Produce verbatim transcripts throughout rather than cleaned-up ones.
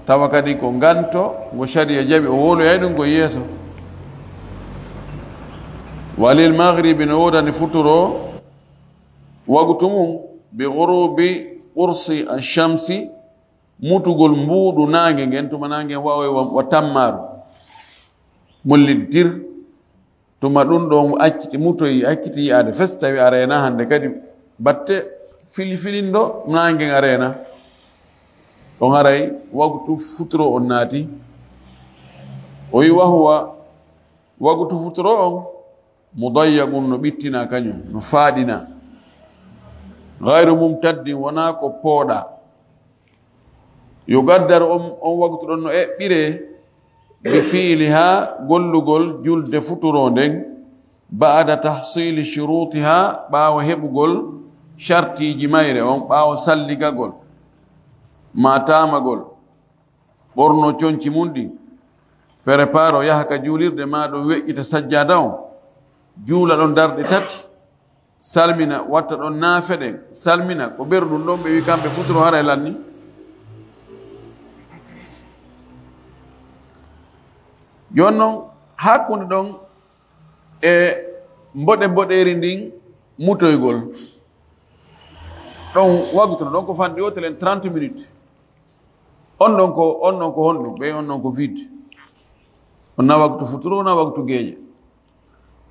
Tawa kadi ko nganto ngo shari'a jaɓi, o wowloyay ɗum ko yeeso. Walil maghribi, no woodani futuro, wagtu mum, bi ghurubi qursi ash-shamsi, mutugol mbuuɗu naange ngen, tuma naange wa, wa, wa tammaaru. Mo liddir, tuma ɗum ɗon acciti, mutoyi, acciti yi'aade fes, tawi a reena hannde kadi batte fili filindo naangen a reena. Ɗon haray wagtu futuro on naati. O wi wa huwa, wagtu futuro on, mudayyaqun, no ɓittina kañum, no faaɗina. Ghayru mumtaddin, wonaa ko pooɗa. Yuqaddaru, on, on wagtu ɗon no eɓɓire, bi fi'liha, gollugol julde futuro nden, ba'da tahsili shurutiha, ɓaawo heɓugol shartiiji mayre on, ɓaawo salligagol, ma taamagol, ɓorno conci mum ɗin, préparo yaha ka juulirde, ma ɗum weƴƴita sajjaada on, juula ɗon darɗe tati, salmina, watta ɗon naafe ɗen, salmina, ko ɓerɗum ɗon, ɓe wi kamɓe futuro haray lanni. Jooni non, hakkunde ɗon e mboɗe mboɗeeri ndin mutoygol, ɗon wagtu no ɗon ko fanɗi wotelen trente minutes. On ɗon ko, on ɗon ko honɗum? Ɓe on ɗon ko vide. On na wagtu futuro, na wagtu geeƴe.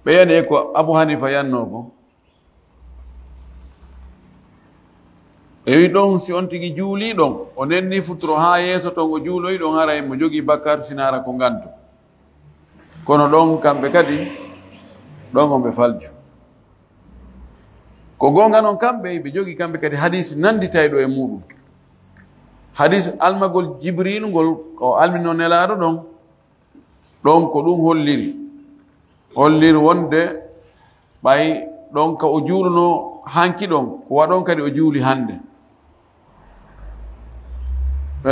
Ɓe yani e ko Abu Hanifa yannoo ko. Ɓe wi ɗon si on tigi juulii ɗon, o nenni futuro haa yeeso ton o juuloyi ɗon, haray mo jogii bakkaatu sinaara ko nganto. Kono ɗon kamɓe kadi, ɗon on ɓe falju. Ko goonga non kamɓe, ɓe jogii kamɓe kadi hadis nannditayɗo e muuɗum. Hadis almagol Jibril ngol, ko almino Nelaaɗo ɗon, ɗon ko ɗum holliri. Holliri wonde ɓay ɗon ka o juulunoo hanki ɗon, ko waɗon kadi o juuli hannde. E,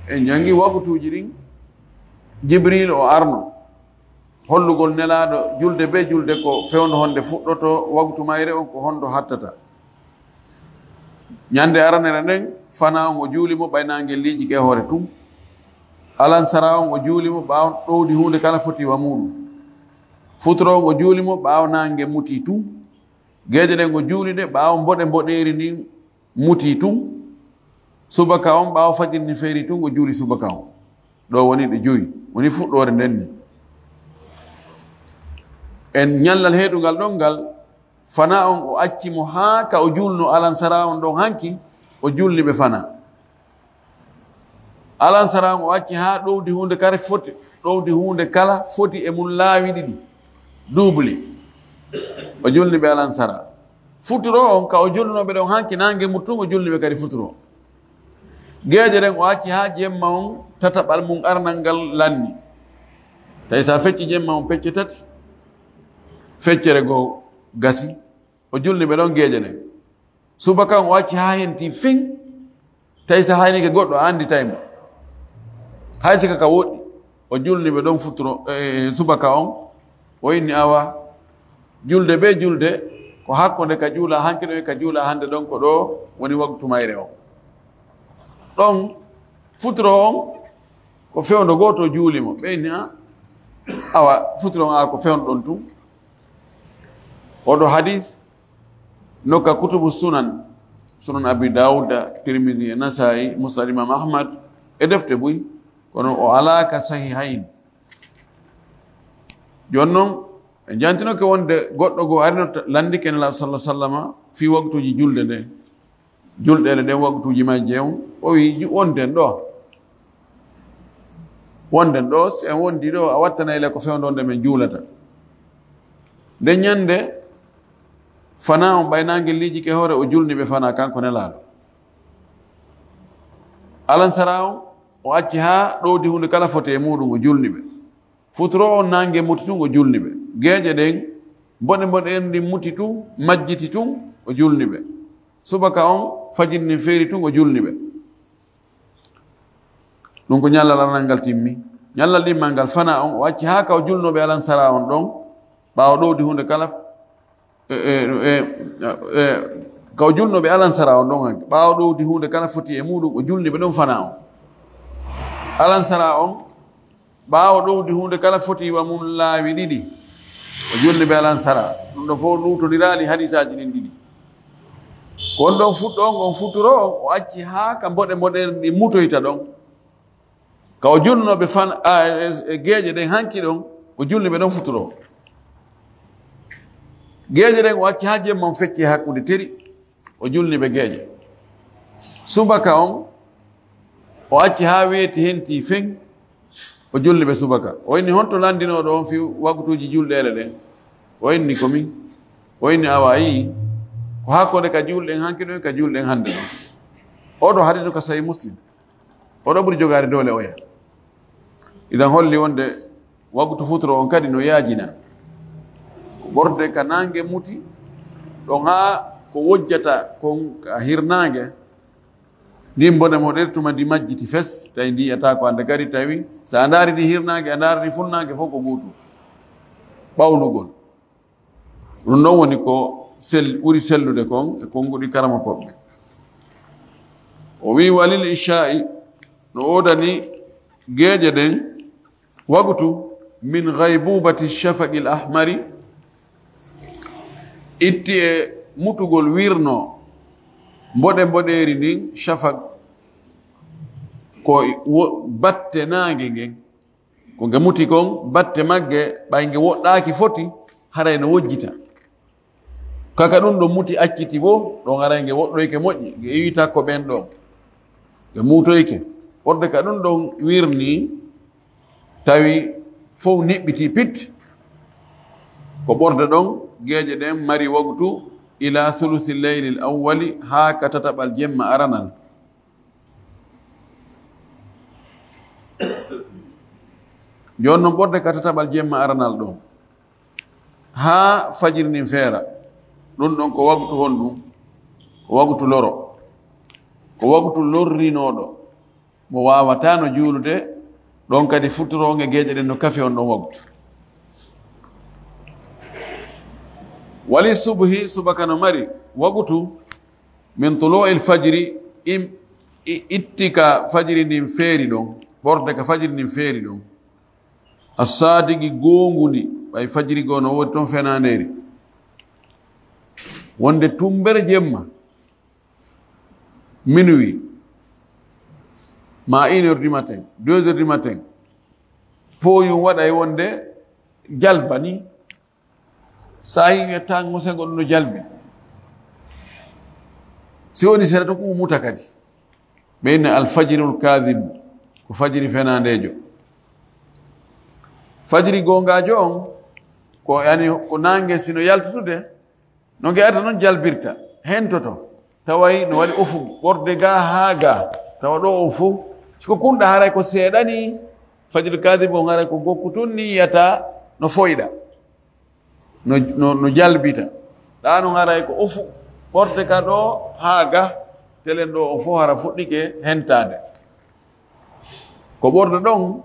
en janngi wakutuuji ɗin, Jibril o arno. Hollugol Nelaaɗo julde bee julde ko fewndo honde fuɗɗoto, waktu mayre on ko hondo hattata. Ñande aranere nden, fana on o juuli mo ɓay naange liiji ke hoore tun. Alansara on o juuli mo ɓaawo ɗowdi huunde kala foti wa muuɗum. Futuro on o juuli mo ɓaawo naange muti tun. Geeƴe ɗen o juuli ɗe ɓaawo mboɗe mboɗeeri ndin muti tun. Subaka on ɓaawo fajiri ndin feeri tun o juuli subaka on. Ɗo woni ɗe jowi. Woni fuɗɗoore nden ni. En ñallal heeɗungal ɗon ngal, fana on o acci mo haa ka o juulno alansara on ɗon hanki, o juulni ɓe fana. Alansara on o acci haa ɗowdi huunde kala foti, ɗowdi huunde kala foti e mun laawi ɗiɗi, duubli. O juulni ɓe alansara. Futuro on, ka o juulno ɓe ɗon hanki naange muttun, o juulni ɓe kadi futuro. Geeƴe ɗen o acci haa jemma on tataɓal mun arnal ngal lanni. Tawi sa fecci jemma on pecce tati, feccere goo gasi, o julni ɓe ɗon geeƴe ɗen. Subaka on o acci haa henti fin, tawi sa haynike goɗɗo a annditay mo. Hay sika ka woɗɗi, o julni ɓe ɗon futuro, eh, subaka on, o inni awa, julde bee julde, ko hakkunde ka juula hanki ɗon e ka juula hannde ɗon, ko ɗo woni waktu mayre on. Ɗon futuro on, ko fewndo gooto juuli mo. Ɓe inni, a, awa, futuro on, a, ko fewndo ɗon tun. Oɗo hadis, nokka kutubu sunan, sunan Abi Dawuda, Tirmidhi e Nasa'i, Musnad Imam Ahmad, e defte buy, kono o alaa ka sahihayn. Jooni non, ɓe jantinoke wonde goɗɗo goo arino ta-, landike Nelaaɗo sallallahu alaihi wasallama fii waktuuji julde nde. Julɗeele ɗen waktuuji majje on, o wi, ju-, wonten ɗo. Wonten ɗo, si en wondi ɗo, a wattanay le ko fewndo nde men juulata. Nde ñande, fana on ɓay naange liiji ke hoore, o julni ɓe fana kanko Nelaaɗo. Alansara on, o acci haa ɗowdi huunde kala foti e muuɗum, o julni ɓe. Futuro on naange muti tun, o julni ɓe. Geeƴe ɗen, mboɗe mboɗe en ɗin muti tun, majjiti tun, o julni ɓe. Subaka on, fajiri ndin feeri tun, o julni ɓe. Ɗum ko ñallal aranal ngal timmi. Ñallal ɗimmal ngal fana on, o acci haa ka o julnoo ɓe alansara on ɗon, ɓaawo ɗowdi huunde kala, e, e, e, e, ka o julnoo ɓe alansara on ɗon hanki, ɓaawo ɗowdi huunde kala foti e muuɗum, o julni ɓe ɗon fana on. Alansara on, ɓaawo ɗowdi huunde kala foti wa mum laawi ɗiɗi, o julni ɓe alansara. Ɗum ɗo fof luutondiraali hadiisaaji ɗin ɗiɗi. Ko on ɗon fuɗɗo on, on futuro on, o acci haa ka mboɗe mboɗeeri ndi mutoyta ɗon. Ka o julnoo ɓe fan-, a, e, e geeƴe ɗen hanki ɗon, o julni ɓe ɗon futuro. Geeƴe ɗen o acci haa jemma on fecci hakkunde teri, o julni ɓe geeƴe. Subaka on, o acci haa weeti henti feŋ, o julni ɓe subaka. O inni, "Honto lanndinooɗo on fii wakutuuji julɗeele ɗen?" O inni, "Ko min." O inni, "Awa, a yii, ko hakkunde ka julɗen hanki ɗon, ka julɗen hannde ɗon." Oɗo hadiisu ka Sahih Muslim. Oɗo ɓuri jogaade doole oya. Idan holli wonde wakutu futuro on kadi no yaajina. Ko ɓorde ka naange muti, ɗon haa ko wojjata kon ka hirnaange. Ndin mboɗe mo ɗer tuma ndi majjiti fes, tawi ndi yi'ataa ko hannde kadi tawi, so a ndaari ndi hirnaange, a ndaari ndi funnaange fof ko gootum. Ɓawnugol. Ɗum ɗon woni ko sel-, ɓuri sellude kon e konnguɗi karamokooɓe. O wi'i, "Walil isha'i", no woodani geeƴe ɗen, "waqtu min ghaybubati shafaqil ahmari", itti e mutugol wirno mboɗe mboɗeeri ndin, shafaq, ko wo-, batte naange ngen. Ko nge muti kon, batte magge, ɓay nge woɗɗaaki foti, haray no wojjita. Kaka ɗum ɗon muti acciti wo, ɗon haray nge woɗɗoyke moƴƴi, nge iwita ko ɓen ɗon. Nge muutoyke. Ɓorde ka ɗum ɗon wirni, tawi fow niɓɓiti pit. Ko ɓorde ɗon, geeƴe ɗen mari waqtu ila sulusi laylil awwali, haa ka tataɓal jemma aranal. Jooni non ɓorde ka tataɓal jemma aranal ɗon, haa fajiri ndin feera. Ɗum ɗon ko waqtu honɗum? Ko waqtu loro. Ko waqtu lorrinooɗo. Mo waawataa no juulude, ɗon kadi futuro on e geeƴe ɗen no kafi on ɗon waqtu. Wali subhi, subaka no mari waqtu, min tulu'il fajri, im-, i-, itti ka fajiri ndin feeri ɗon, ɓorde ka fajiri ndin feeri ɗon. Assaadigi goongundi, ɓay fajiri goo no woodi ton fenaandeeri. Wonde tumbere jemma, minuit, ma une heure du matin, deux heures du matin, pooyum waɗay wonde jalba ni. So a yi'i tan ŋose goɗɗo no jalbi. Si woni sera to ko muta kadi. Ɓe inna alfajirul kadib, ko fajiri fenandeejo. Fajiri goongaajo on, ko yani ko naange sino yaltutude, no nge'ata non jalbirta, hentoto. Taway no waɗi ofu, ɓorde ga haa ga. Tawa ɗo ofu, siko kunɗa haray ko seeɗani, fajiri kadib on haray ko gokku tun ni yiyata no foyɗa. No, no, no jalbita. Ɗa no haray ko ofu, ɓorde ka ɗo haa ga, telen ɗo o fof hara fuɗɗike hentaade. Ko ɓorde ɗon,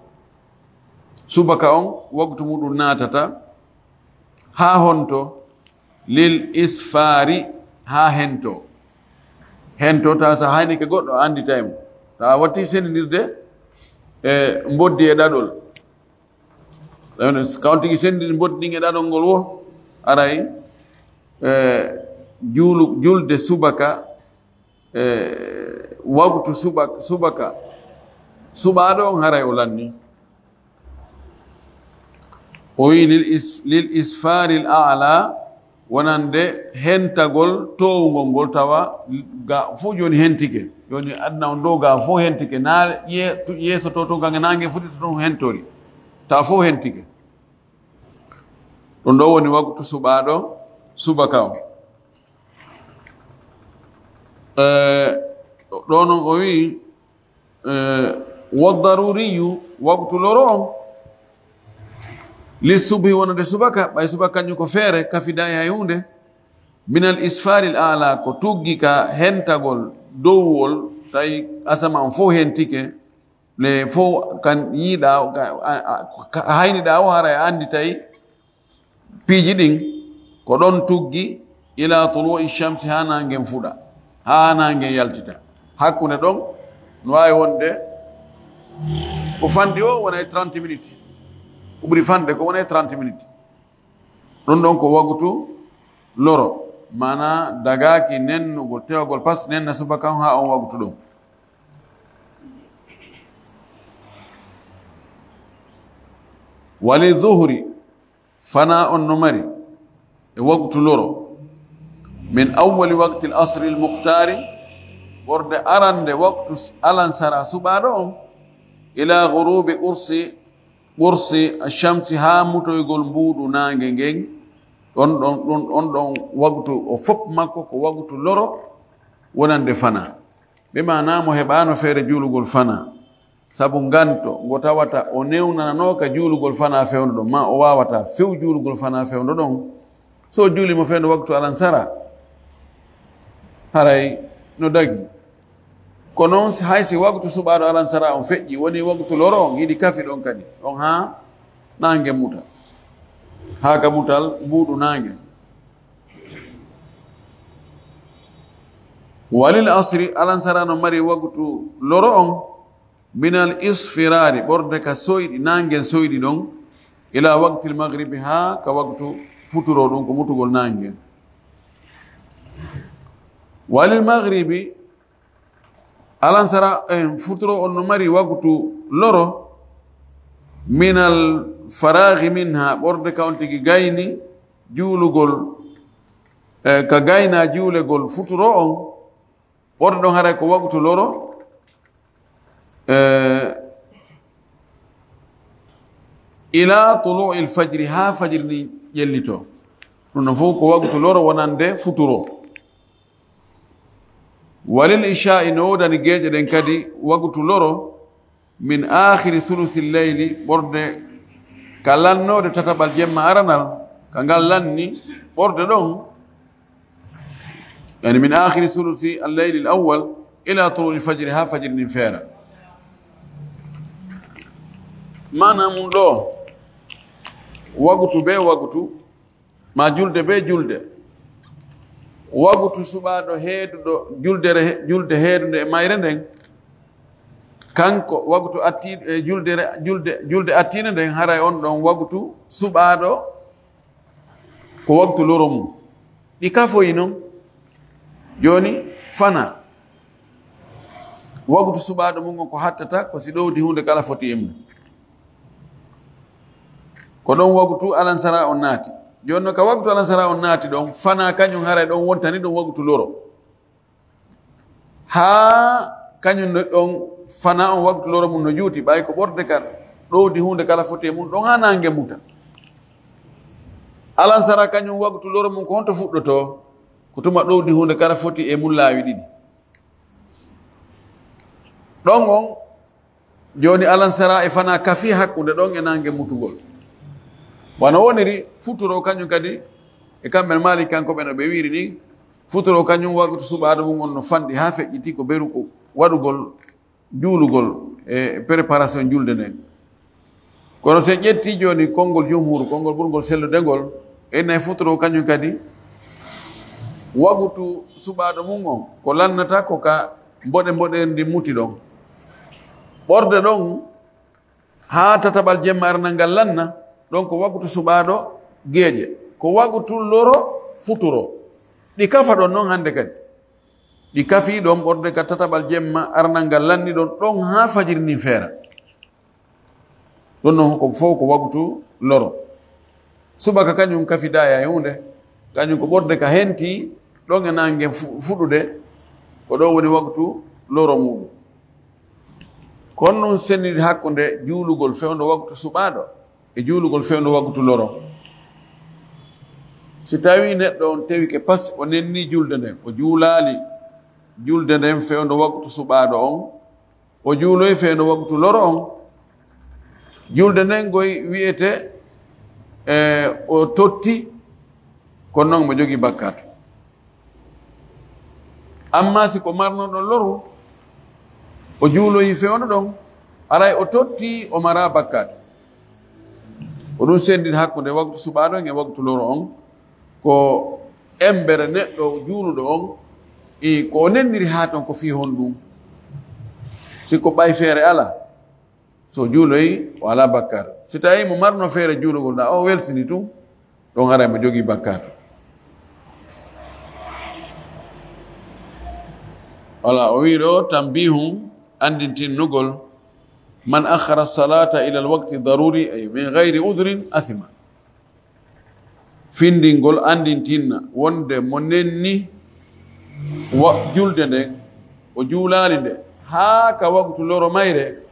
subaka on, waqtu muɗum naatata, haa honto, lil isfaari, haa hento. Hento, ta sa haynike goɗɗo, a annditay mo. Ta watti sendindirde e mboddi e ɗaɗol. Ɗon, so kawon tigi senndini mboddi ɗin e ɗaɗol ngol wo, aray, e, juulu-, julde subaka, e, waqtu suba-, subaka, suɓaaɗo on haray o lanni. O wi lil is-, lil isfaril a'la, wonande hentagol toowngol ngol, tawa ga fof jooni hentike. Jooni aduna on dow ga fof hentike. Na ye-, tu-, yeeso to, to ga naange fuɗɗita toon hentori. Tawa fof hentike. Ɗum ɗo woni waktu suɓaaɗo subaka on. Eh, ɗo noon o wi, eh, wa daruriyu, waktu loro on, li subhi, wonande subaka, ɓay subaka kañum ko feere, kafida e hay huunde, minal isfaril ala, ko tuggi ka hentagol dowwol, tawi asama on fof hentike, le fof kan yiiɗa, ka, a, a, ka hayniɗa o, hara e anndi tawi piiji ɗin ko ɗon tuggi, ila tulu'i shamsi, haa naangen fuɗa, haa naangen yaltita. Hakkunde ɗon no waawi wonde Ko fanɗi o wona e trente minutes. Ko ɓuri fanɗe ko wona e trente minutes. Ɗum ɗon ko waktu loro. Mana dagaaki nennugol, tewagol pas nenna subaka on haa on waktu ɗon. Wali zuhri, fana on no mari e waktu loro. Min awwali wakti al asri al muqtari, ɓorde arande waktu alansara suɓaaɗo on, ila gurubi ursi, ursi shamsi, haa mutoygol mbuuɗu naange ngen. Ɗon ɗon ɗon on ɗon waktu o fop makko ko waktu loro wonande fana. Ɓe maana mo heɓaano feere juulugol fana sabu nganto ngo tawata o newnananooka juulugol fana fewndo ɗon, ma o waawata few juulugol fana fewndo ɗon. So o juuli mo fewndo waktu alansara, haray no dagi. Ko noon, hay si waktu suɓaaɗo alansara on feƴƴi, woni waktu loro on, yiɗi kafi ɗon kadi, ɗon haa naange muta, haa ka mutal mbuuɗu naange. Walil asri, alansara no mari waktu loro on, minal isfirari, ɓorde ka soyɗi, naangen soyɗi ɗon, ila waktil magribi, haa ka waktu futuro ɗum, ko mutugol naangen. Walil magribi, alansara, eh, futuro on no mari waktu loro, minal faragi minha, ɓorde ka on tigi gayni juulugol, eh, ka gayna juulegol futuro on, ɓorde ɗon haray ko waktu loro, eh, ila tulu'il fajri, haa fajiri ni ƴellito. Ɗum ɗon fof ko waktu loro wonande futuro. Walil isha'i, no woodani geeƴe ɗen kadi waktu loro, min akhiri thuluthi leyli, ɓorde ka lannoode tataɓal jemma aranal, ka ngal lanni ɓorde ɗon, yani min akhiri thuluthi al-layli al-awwal ila tulu'i fajri, haa fajiri ndin feera. Maana mun ɗo, wagutu be wagutu, ma julde be julde, wagutu suɓaaɗo heeduɗo, juldere, julde heedunde e mayre nden, kanko wagutu atti-, e juldere, julde, julde attiinde nden, haray on ɗon wagutu suɓaaɗo ko waktu loro mum. Ɗi kafoyi non. Jooni, fana. Waktu suɓaaɗo mum on ko hattata, ko si ɗowdi huunde kala foti e mum. Ko ɗon waktu alansara on naati. Jooni no ka waktu alansara on naati ɗon, fana kañum haray ɗon wontani ɗum waktu loro. Haa kañum no ɗon fana on waktu loro mum no juuti, ɓay ko ɓorde ka ɗowdi huunde kala foti e mum, ɗon haa naange muta. Alansara kañum waktu loro mum ko honto fuɗɗotoo? Ko tuma ɗowdi huunde kala foti e mum laawi ɗiɗi. Ɗon on, jooni alansara e fana kafi hakkunde ɗon e naange mutugol. Wano woniri futuro kañum kadi, e kamɓe Maalikankoɓe no ɓe wiiri ni, futuro kañum waktu suɓaaɗo mum on no fanɗi haa feƴƴiti ko beru ko waɗugol, juulugol e préparation julde nden. Kono si en ƴetti jooni konngol jumhur, konngol ɓurngol sellude ngol, en nay futuro kañum kadi, wagutu suɓaaɗo mum on, ko lannata ko ka mboɗe mboɗeeri ndi muti ɗon. Ɓorde ɗon haa tataɓal jemma arnal ngal lanna, ɗon ko wagutu suɓaaɗo geeƴe. Ko wagutu loro futuro. Ɗi kafa ɗon non hannde kadi. Ɗi kafi ɗon ɓorde ka tataɓal jemma arnal ngal lanni ɗon, ɗon haa fajiri ndin feera. Ɗon non ko fof ko waktu loro. Subaka kañum kafi daaya e huunde, kañum ko ɓorde ka henti ɗon e naange fu-, fuɗude, ko ɗon woni waktu loro muɗum. Kono ɗum sennidi hakkunde juulugol fewndo waktu suɓaaɗo e juulugol fewndo waktu loro. Si tawii neɗɗo on tewike pas, o nenni julde nden, o juulaali julde nden fewndo waktu suɓaaɗo on, o juuloy fewndo waktu loro on, julde nden ngoy wi'ete, e, o totti, kono non mo jogii bakkaatu. Amma si ko marnoɗo loru, o juuloyi fewndo ɗon, aray o totti, o mara bakkaatu. Ko ɗum senndini hakkunde waktu suɓaaɗo on e waktu loro on, ko embere neɗɗo juuluɗo on, e ko o nenniri haa ton ko fii honɗum? Si ko ɓay feere alaa, So juuloyi, o alaa bakkaatu. Si tawii mo marno feere juulugol ɗaa, o welsini tun, ɗon haray mo jogii bakkaatu. Wala, o wi'i ɗoo, tanbihun, anndintinnugol, man akhara salata ila alwaqti daruri, ay min ghayri udhrin, athima. Findingol anndintinna wonde mo nenni wa-, julde nden, o juulaali nde haa ka waktu loro mayre,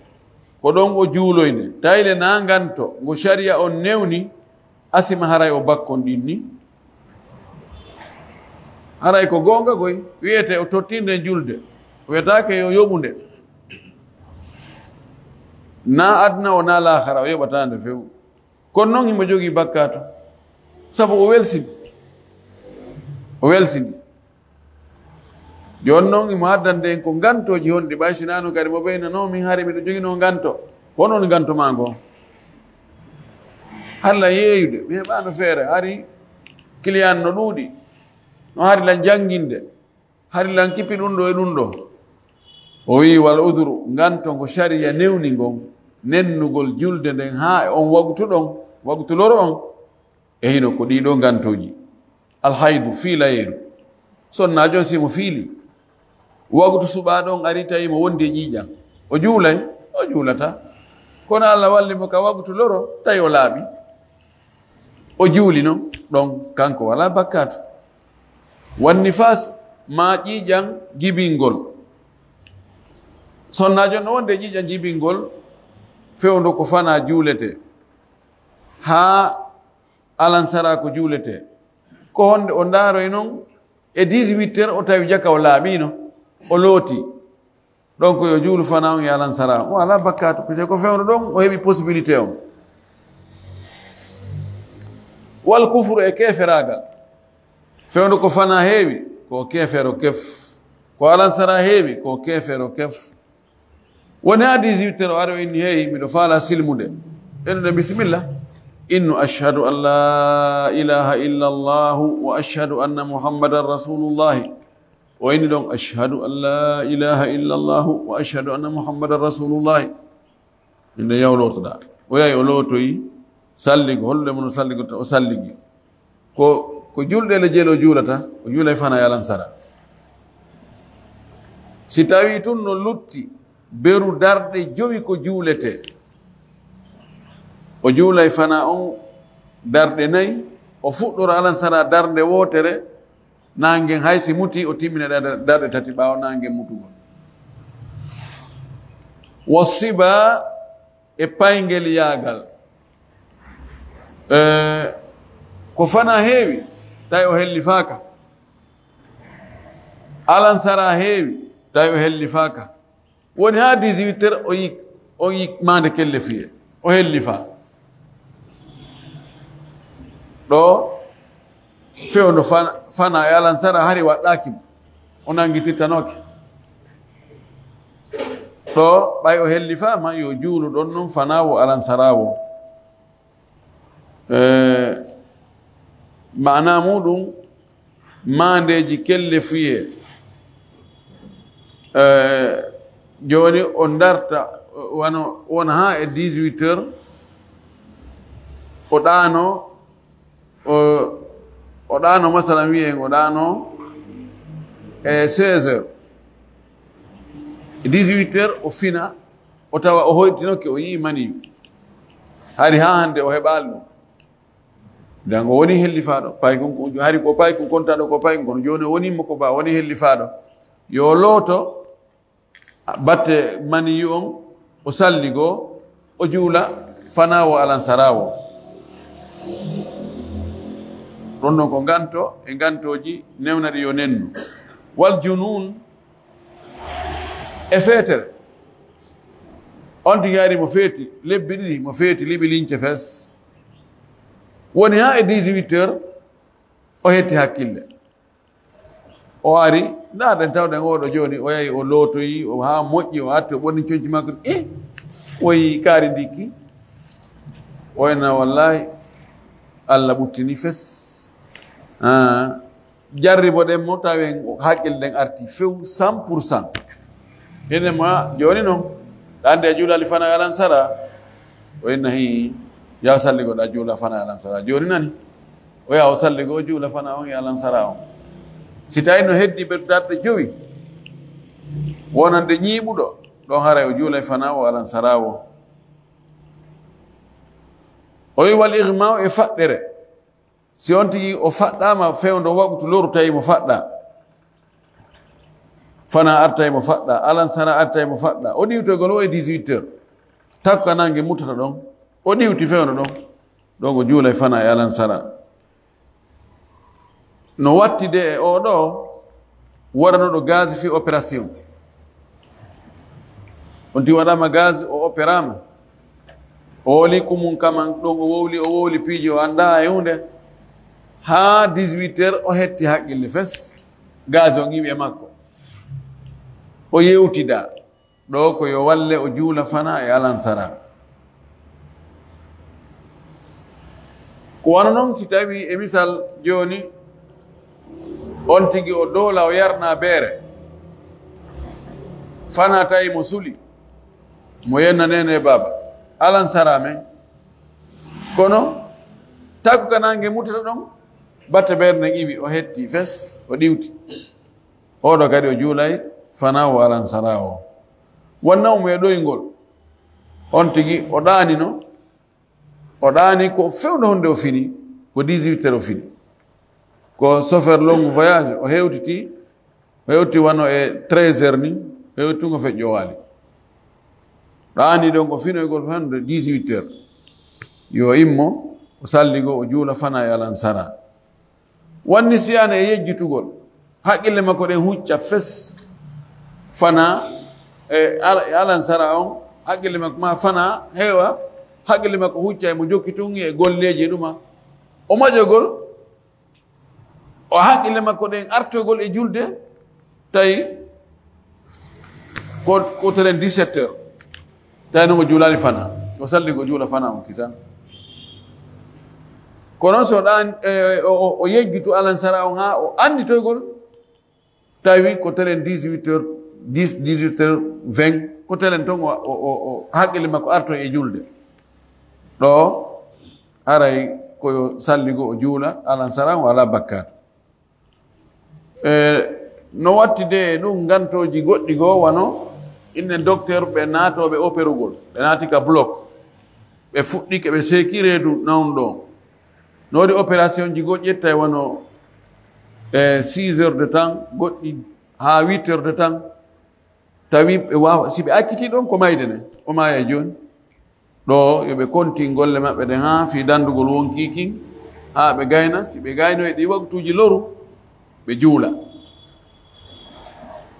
ko ɗon o juuloy nde. Tawi le naa nganto ngo sharia on newni, asima, haray o bakkonɗinni. Haray ko goonga koy, wiyete o totti nden julde. O wiyetaake yo yoɓu nde. Naa aduna o, naa laahara, o yoɓataa nde few. Kono non himo jogii bakkaatu, sabu o welsini. O welsini. Jooni non himo haddande en ko ngantooji honɗi, ɓay si naanu kadi mo ɓeynanoo, min hari miɗo joginoo nganto. Ko non nganto maa ngo? Hari lan yeeyude, mi heɓaano feere, hari client no ɗuuɗi, no hari lan jannginde. Hari lan kippi ɗum ɗo e ɗum ɗo. O wi'i, wal udhru, nganto ngo sharia newni ngon, nennugol julde nden haa e on waqtu ɗon, waqtu loro on, e hino ko ɗii ɗoo ngantooji. Alhaydu, fiilayeeru. Sonnaajo on si mo fiili, waqtu suɓaa ɗon ari tawi mo wondi e ƴiiƴan, o juulay? O juulataa. Kono Allah walli mo ka waqtu loro, tawi o laaɓi. O juuli non, ɗon kanko walaa bakkaatu. Wan nifaas, maa ƴiiƴan jibingol. Sonnaajo no wonde ƴiiƴan jibingol, fewndo ko fanaa juuletee. Haa alansaraa ko juuletee. Ko honde o ndaaroy non? E dix-huit heures o tawi jaka o laaɓiino, o looti. Ɗon ko yo juulu fanaa on e alansaraa on. O alaa bakkaatu, puisque ko fewndo ɗon o heɓi possibilité on. Wal kufru, e keeferaagal. Fewndo ko fanaa heewi, ko keefeero kef. Ko alansaraa heewi, ko keefeero kef. Woni haa dix-huit heures o ari o inni, hey, miɗo faalaa silmude. Innude bisimilla. Innu, ashhadu an laa ilaaha illa Allahu wa ashhadu anna Muhammadan Rasulullahi. O inni ɗon, ashhadu an laa ilaaha illa Allahu wa ashhadu anna Muhammadan Rasulullahi. Inde yaw lootoɗaa. O yahi o lootoyi, salligo, hollude mo no salligo, o salligi. Ko, ko julɗe le jelo juulata, o juulay fanaa e alansaraa. Si tawii tun no lutti beru darɗe jowi ko juuletee, o juulay fanaa on darɗe nay, o fuɗɗora alansaraa darnde wootere, naangen hay si mutii, o timmina darɗe, darɗe tati ɓaawo naangen mutugol. Wasiba, e payngeliyaagal. Eh, ko fanaa heewi, tawi o hellifaaka. Alansaraa heewi, tawi o hellifaaka. Woni haa dix-huit heures, o yi, o yi maande kellefuyee, o hellifaa. Ɗoo, fewndo fana, fanaa e alansaraa hari waɗɗaaki mo. O nanngitirtanooke. Ɗoo, ɓay o hellifaama, yo juulu ɗon non fanaa wo alansaraa wo. Eh, maanaa muuɗum, maandeeji kellefuyee. Eh, jooni o darta, wano, wona haa e dix-huit heures, o ɗaano, o, o ɗaano, masalan, wiyen o ɗaano e seize heures. E dix-huit heures, o fina, o tawa o hoytinoke, o yi'i maniyu. Hari haa hannde o heɓaali ɗum. Dan o woni hellifaaɗo, paykun ko, hari ko paykun kontaaɗo ko paykun, kono jooni o woni mo ko ba, woni hellifaaɗo. Yo looto, batte maniyu on, o salligo, o juula, fanaa wo alansaraa wo. Ɗon non ko nganto, e ngantooji newnaɗi yo nennu. Wal junun, e feetere. On tigi ari mo feeti, lebbi ɗiɗi mo feeti, liɓi lince fes. Woni haa e dix-huit heures, o hetti hakkille. O ari, ndaarɗen tawɗen oɗo jooni, o yahi, o lootoyi, o haa moƴƴi, o atti, o ɓorni conci makko. Eh, o yi kaari ndikki. O ena, wallahi, Allah ɓuttini fes. Ah, jarriboɗen mo, tawen hakkille ɗen arti few, cent pour cent. Ene ma, jooni non, Hannde a juulaali fana e alansara, o inna hii, yaa salligo ɗa juula fana e alansara. Jooni nani, o yaa o salligo o juula fana on e alansara on. Si tawi no heddi ɓe darɗe jowi, wonande ñiiɓuɗo, ɗon haray o juulay fana o alansara o. O wi wal igma e faɗɗere. Si on tigi o faɗɗaama fewndo waqtu loru tawi mo faɗɗa. Fana artay mo faɗɗa, alansara artay mo faɗɗa. O ɗiwtoygol o e dix-huit heures. Takko ka nange muttata ɗon. O ɗiwti fewndo ɗon. Ɗon o juulay fana e alansara. No watti de e o ɗo, waɗanoɗo gaz fi opération. On ti waɗama gaz, o opérama. O woli kumun kaman ɗon, o wowli, o wowli piiji, o anndaa e huunde. Haa dix-huit heures, o hetti haqqille fes. Gaz on iwi e makko. O yewtida. Ɗo ko yo walle o juula fana e alansara. Ko wano non si tawi e misal jooni on tigi o dowla o yarna beere, fana tawi mo suli, mo yenna nene e baaba, alansara men. Kono takko ka nange mutata ɗon, batte beere nden iwi, o hetti fes, o ɗiwti. Oɗo kadi o juulay fana o alansara o. Wonno mo e ɗoyngol. On tigi o ɗaanino. O ɗaani ko fewndo honde o fini, ko dix-huit heures o fini. Ko chauffeur long voyage, o hewtiti, o hewti wano e treize heures ni, o hewti tun ko feƴƴo waali. Ɗaani ɗon ko finoygol fewndo dix-huit heures. Yo immo, o salligo, o juula fana e alansara. Wanni siyana e yejjitugol. Haqqille makko ɗen hucca fes. Fana e al-, e alansara on. Haqqille makko ma fana heewa. Haqqille makko hucca e mo jokki tun e golleeji e ɗuma. O moƴogol. O haqqille makko ɗen artogol e julde. Tawi ko, ko telen dix-sept heures. Tawi noon o juulaali fana. O salli ko juula fana on kisan. Kono so ɗan, e, o, o, o yejjitu alansara on haa o annditoygol, tawi ko telen dix-huit heures, dix, dix-huit heures vingt, ko telen toon o, o, o, o haqqille makko artoy e julde. Ɗo, haray ko yo salligo o juula, alansara on alaa bakkaat. E, no wattide e ɗum ngantooji goɗɗi goo, wano innen docteur ɓe naatooɓe operugol, ɓe naati ka bloc, ɓe fuɗɗike, ɓe seeki reedu nawnuɗo on. No waɗi opération ji goo ƴettay wano, e, six heures de temps, goɗɗi haa huit heures de temps. Tawi ɓe waawa, si ɓe accitii ɗon ko mayde ne, o maaya jooni. Ɗo yo ɓe kontin golle maɓɓe ɗen haa fii dandugol wonkii kin, haa ɓe gayna, si ɓe gayno e ɗi waktuuji loru, ɓe juula.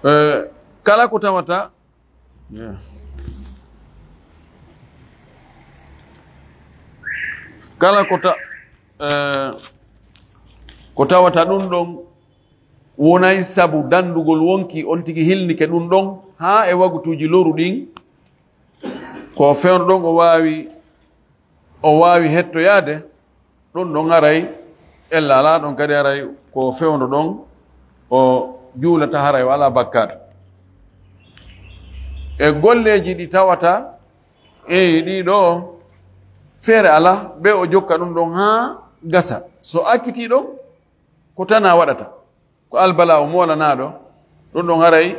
Eh, kala ko tawata, yeah. Kala ko ta-, eh, ko tawata ɗum ɗon wonay sabu dandugol wonkii on tigi hilnike ɗum ɗon haa e waktuuji loru ɗin, ko fewndo ɗon o waawi, o waawi hettoyaade, ɗum ɗon haray ella alaa ɗon kadi haray ko fewndo ɗon o juulata haray o alaa bakkaat. E golleeji ɗi tawata, eey, ɗii ɗoo feere alaa, be o jokka ɗum ɗon haa gasa. So accitii ɗon, ko tanaa waɗata. Ko albala o moolanaaɗo, ɗum ɗon haray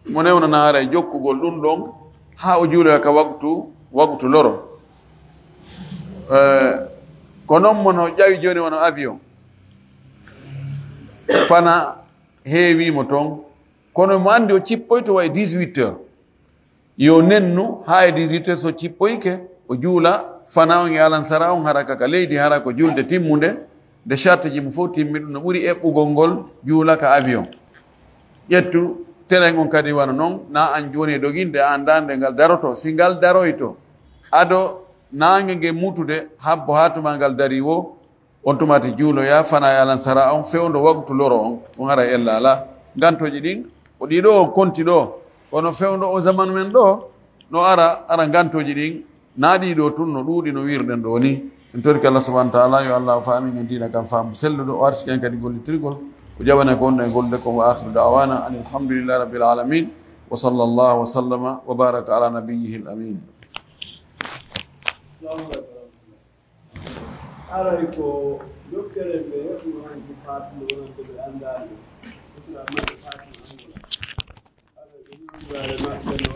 mo newnana haray jokkugol ɗum ɗon haa o juuloya ka waktu, waktu loro. Eh, ko non mo no ƴawi jooni wano avion. Fana heewi mo ton, kono mo anndi o cippoyto way dix-huit heures. Yo nennu haa e dix-huit heures so cippoyke, o juula fana on e alansara on, hara ka, ka leydi, hara ko julde timmunde, nde sartiji mum fof timmi, ɗum no ɓuri eɓɓugol ngol juula ka avion. Ƴettu telen on kadi wano non, na an jooni e doginde, a anndaa nde ngal daroto. Si ngal daroyto, ado naange nge mutude, habbo haa tuma ngal darii woo, on tuma ti juuloya fana e alansara on fewndo waktu loro on, on haray ella alaa. Ngantooji ɗin, ko ɗii ɗoo o konti ɗoo, kono fewndo o zamanu men ɗoo, no ara, ara ngantooji ɗin, na ɗii ɗoo tun no ɗuuɗi no wiirɗen ɗoo ni. En torike Allah subhanahu wa taala, yo Allah o faamin en diina kan faamu selluɗo, o arsike en kadi gollitirgol, o jaɓana ko wonɗen e gollude kon, wa akhiru da'wana anil hamdulillahi rabbil alamin. وصلى الله وسلم وبارك على نبيه الأمين. Aray ko doktore ɓe heɓno hanki faatude wonande ɓe anndaani. Islam maɓɓe faatude anndude. Aray ɓe ñawndaare maɓɓe no